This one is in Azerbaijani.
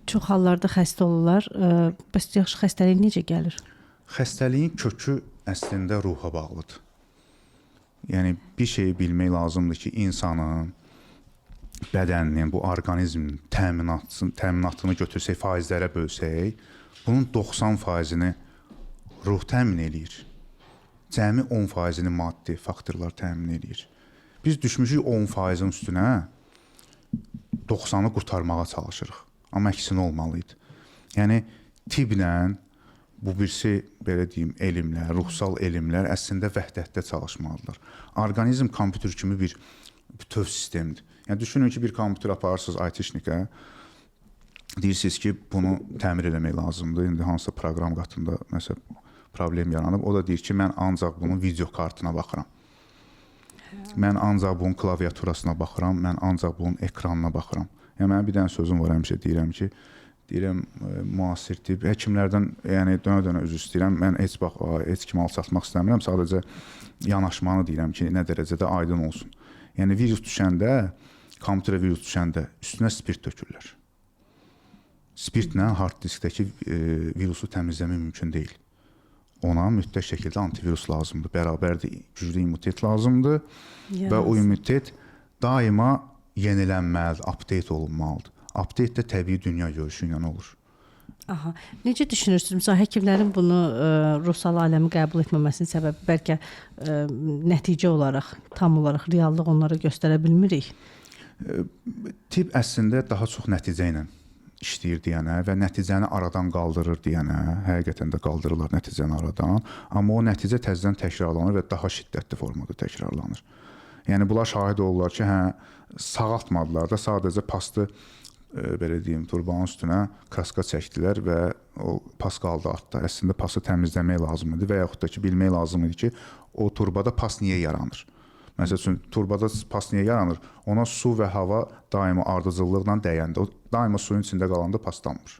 Çox hallarda xəstə olurlar. Bəs yaxşı, xəstəlik necə gəlir? Xəstəliyin kökü əslində ruha bağlıdır. Yəni bir şeyi bilmək lazımdır ki, insanın bədəninin, bu orqanizmin təminatını götürsək, faizlərə bölsək, bunun 90%-ni ruh təmin eləyir. Cəmi 10%-ni maddi faktorlar təmin eləyir. Biz düşmüşük 10%-in üstünə, 90-ı qurtarmağa çalışırıq. Amma əksinə olmalı idi. Yəni tibblə bu birisi, belə deyim, elmlər, ruhsal elmlər əslində vəhdətdə çalışmalıdırlar. Orqanizm kompüter kimi bir bütöv sistemdir. Yəni düşünün ki, bir kompüter aparırsınız IT-şnikə, deyirsiniz ki, bunu təmir eləmək lazımdır. İndi hansısa proqram qatında nəsə problem yaranıb. O da deyir ki, mən ancaq bunun video kartına baxıram. Mən ancaq bunun klaviaturasına baxıram, mən ancaq bunun ekranına baxıram. Yəni mənim bir dənə sözüm var, həmişə deyirəm ki, deyirəm müasir tibb həkimlərdən, yəni dönə-dönə üzr istəyirəm. Mən heç bax heç kimi alçaltmaq istəmirəm. Sadəcə yanaşmanı deyirəm ki, nə dərəcədə aydın olsun. Yəni virus düşəndə, kompüterə virus düşəndə üstünə spirt tökürlər. Spirtlə hard diskdəki virusu təmizləmək mümkün deyil. Ona mütləq şəkildə antivirus lazımdır. Bərabərdir, güclü immunitet lazımdır və o immunitet daima yenilənməlidir, update olunmalıdır. Update də təbii dünya görüşü ilə olur. Aha. Necə düşünürsünüz? Məsələn, həkimlərin bunu ruhsal aləmi qəbul etməməsinin səbəbi bəlkə nəticə olaraq, tam olaraq reallıq onlara göstərə bilmirik. Tibb əslində daha çox nəticə ilə işləyir deyənə və nəticəni aradan qaldırır deyənə, həqiqətən də qaldırırlar nəticəni aradan, amma o nəticə təzədən təkrarlanır və daha şiddətli formada təkrarlanır. Yəni bunlar şahid olurlar ki, hə, sağaltmadılar da, sadəcə pastı belə deyim, turbanın üstünə kraska çəkdilər və o pas qaldı altda. Əslində pası təmizləmək lazım idi və yaxud da ki, bilmək lazım idi ki, o turbada pas niyə yaranır? Məsəl üçün, turbada pas niyə yaranır? Ona su və hava daima ardıcıllıqla dəyəndə, o daima suyun içində qalanda paslanmır.